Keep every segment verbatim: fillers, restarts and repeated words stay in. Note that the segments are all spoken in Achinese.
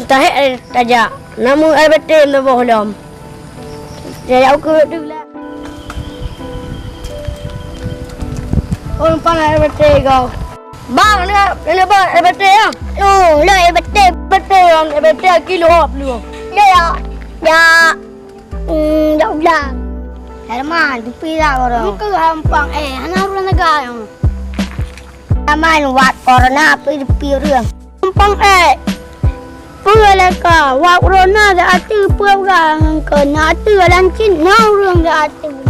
Tahék tajak, namun air batèe meuboh lom. Tajak ukeue tu lah. Oh, numpang air batèe kau. Bang, ni, ni, bang, air batèe, ya? Oh, lah air batèe. Batèe, bang, air batèe kilo dua puluh. Ya, ya. Ya, hmm, dua belas. Herman, tupi lah korang. Muka gampang, eh, hana urang negara yang. Herman, wat corona, apa tupi urang? Gampang, eh. Peue lé ka, wak corona dak ateueh peue urang ngon keu na ateueh lam cit na ureueng dak ateueh.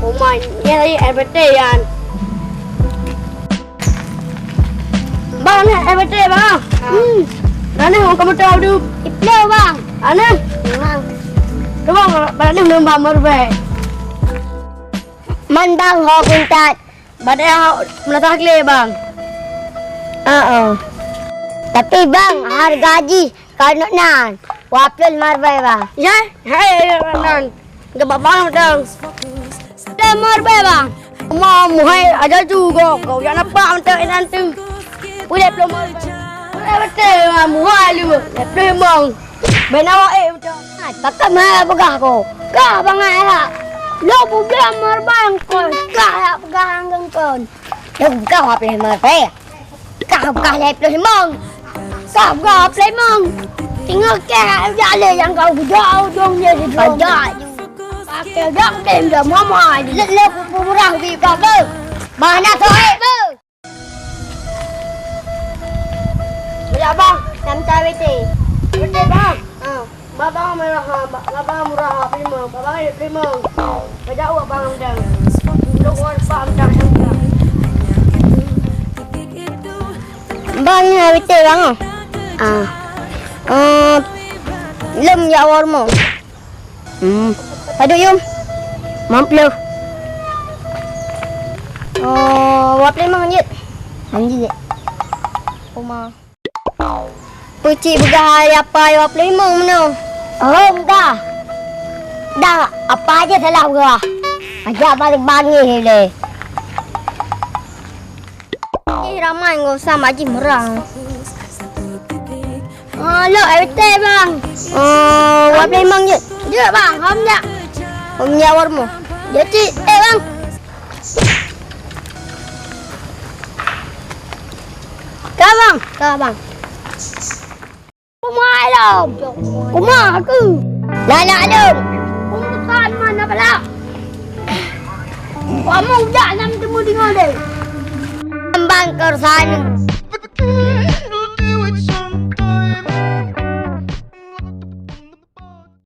Uma, nyan lagi air batèe, Yan. Bang, ni air batèe, bang. Hmm. Mana orang kamu tahu tu? Itu, bang. Mana? Bang. Coba, bang, ni belum bang, baru baik. Man bang ho kuntat. Bak dayah meunasah glé, bang. Heeh. Tapi bang, hareuga jih ka nyoe nan, dua ploh limong ribèe, bang. Ya, hai, ya, nan. Geuba bang, dang. Limong ribèe, bang. Ma, muhai aja ju go, go ya nampak untuk nanti. Boleh belum? Boleh betul, bang. Muhai lu, dua ploh limong. Bèk na awak, eh, udah. Hai, pakon hana peugah ko? Kah bangai hak. Lo peugah meureubai kon. Kah hak peugah ngon kon. Lo peugah hak peugah meureubai. Kah peugah lhèe ploh limong. Kah peugah hak ploh limong. Tinggai kah hak jak lé nyang kau peugah ujong jih di pajak. Pakai jak deh dah mama. Lo, lo peumurah bi kah beuh. Mana soe beuh? Bajak bang, tam cai wete. Wete bang. Ha. Babang murah ha, ba-, babang murah ha, prima, babang ya prima. Bajak uak bang dang. Untuk uak bang dang. Bang ni wete bang. Ah. Eh, lom ya warmo. Hmm. Padum yum? Limong ploh. Oh, dua ploh limong jeuet. Anjing jeuet. Uma. Peucik peugah hai apa dua ploh limong meunoe. Oh, peugah. Dah, apa aja salah peugah. Aja balik bangih le. Ih, ramai nggak usah maji merang. Oh, lok, eh, betul, bang. Oh, dua ploh limong jeuet. Jeuet, bang. Hom jak. Hom jak warmo. Jeuet cit, eh, bang. Ka, bang. Ka, bang. Kumai lom. Kumai aku. Lah, lah, lom. Pembukaan mana pula? Kamu jak nyang temu dengan dia. Bang, ke sana.